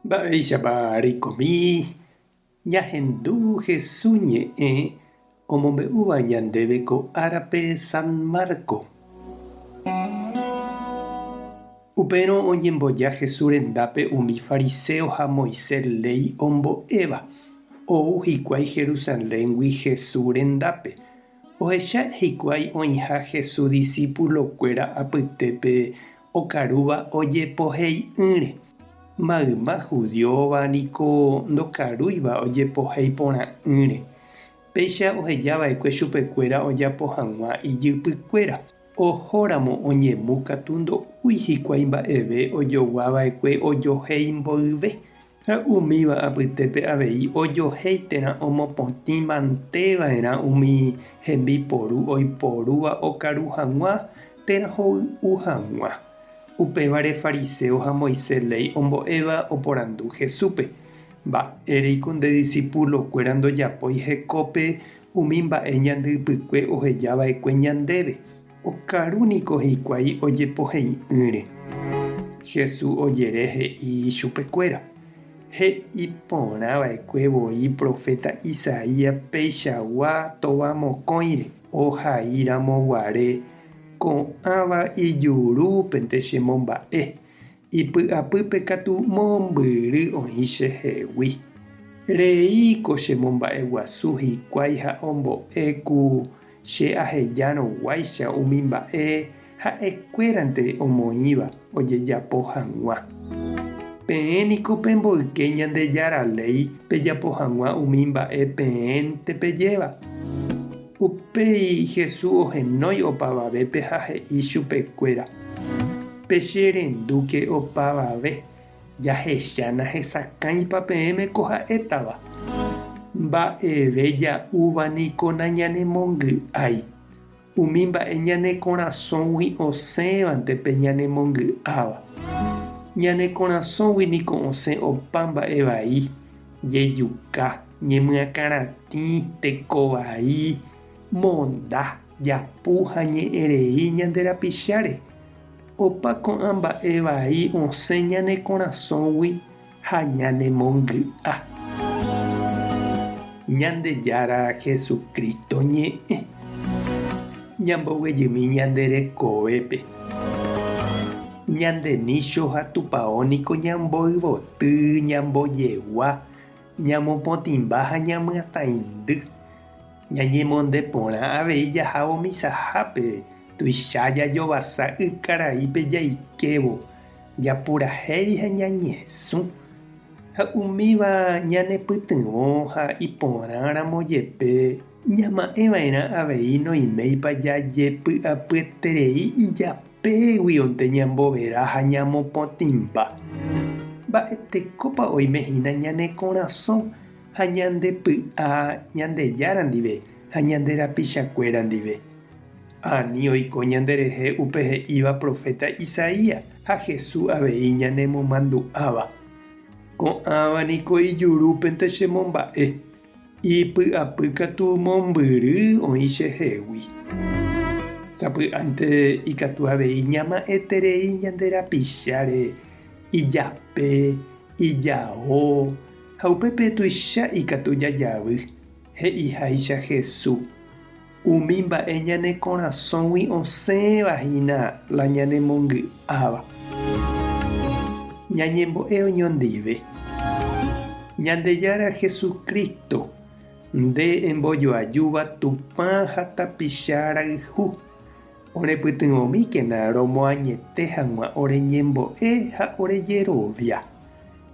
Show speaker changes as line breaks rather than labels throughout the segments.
Mba'éichapa reikomi ñahendu Jesús ñe'ẽ omombe'úva ñandéve ko árape San Marco. Upérõ oñemboja Jesús rendápe umi fariséo ha Moisés léi ombo'éva. Ou hikuái Jerusaléngui Jesús rendápe. Ohecha hikuái oĩha Jesús disípulokuéra apytépe okarúva ojepohei'ỹre. Mayma judíova niko ndokarúiva ojepohéi porã'ỹre. Péicha ohejava'ekue chupekuéra ojapo hag̃ua ijypykuéra. Ohóramo oñemu katu ndo'úi hikuái mba'eve ojoguava'ekue ojohéi mboyve. Ha umíva apytépe avei ojohéi térã omopotĩ manteva'erã umi hembiporu oiporúva okaru hag̃ua térã hoy'u hag̃ua. Upévare fariséo ha Moisés léi ombo'éva oporandu Jesúspe, Mba'éreiko nde disipulokuéra ndojapói hekópe umi mba'e ñande ypykue oheja va'ekue ñandéve? Okaru niko hikuái ojepohei'ỹre. Jesús ojere he'i ichupekuéra, He'i porã va'ekue voi proféta Isaías peichagua tova mokõire, ohai ramo guare, Ko'ãva ijurúpente che momba'e, ipy'apýpe katu mombyry oĩ che hegui. Reíko che momba'eguasu hikuái ha ombo'e ku Che ahejárõguáicha umi mba'e ha'ekuérante omoĩva ojejapo hag̃ua. Peẽ niko pemboyke Ñandejára léi pejapo hag̃ua umi mba'e peẽnte pejéva. Upéi Jesús ohenói opavavépe ha he'i chupekuéra, Pecherendúke opavave. Jahecha nahesakãipa peẽme ko ha'étava. Mba'eve ja'úva niko nañanemongy'ái. Umi mba'e ñane korasõgui osẽvante pe ñanemongy'áva. Ñane korasõgui niko osẽ opa mba'e vai, jejuka, ñemyakãratĩ, teko vai, monda, japu ha ñe'ẽrei ñande rapicháre. Opa ko'ã mba'e vai osẽ ñane korasõgui ha ñanemongy'a. Ñandejára Jesucristo ñe'ẽ. Ñamboguejymi ñande rekovépe. Ñande nícho ha tupao niko ñamboyvoty, ñambojegua, ñamopotĩmba ha ñamyatãindy. Ñañemonde porã avei jahávo misahápe, tuicha jajovasa ykaraípe jaikévo, japurahéi ha ñañesũ. Ha umíva ñanepytyvõ ha iporãramo jepe, ñama'ẽva'erã avei noiméipa jajepy'apyeterei ijapéguionte ñambovera ha ñamopotĩmba. Mba'etekópa oime hína ñane korasõ Ha ñande py'a Ñandejára ndive ha ñande rapichakuéra ndive. Ani oiko ñanderehe upe he'íva proféta Isaías ha Jesús avei ñanemomandu'áva. Ko'ãva niko ijurúpente chemomba'e, ipy'apy katu mombyry oĩ chehegui. Sapy'ánte ikatu avei ñama'ẽterei ñande rapicháre ijape, ijao, ha upépe tuicha ikatu jajavy, he'iháicha Jesús, umi mba'e ñane korasõgui osẽva hína la ñanemongy'áva. Ñañembo'e oñondive. Ñandejára Jesucristo, nde embojoajúva Tupã ha tapicha rayhu, Orepytyvõmíkena romoañete hag̃ua ore ñembo'e ha ore jerovia,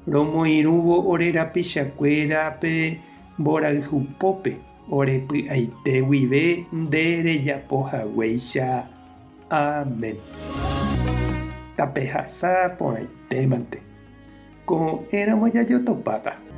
romoirũvo ore rapichakuérape mborayhupópe ore py'aite guive nde rejapo haguéicha. Amén. Tapehasa porãitémante. Ko'ẽramo jajotopáta.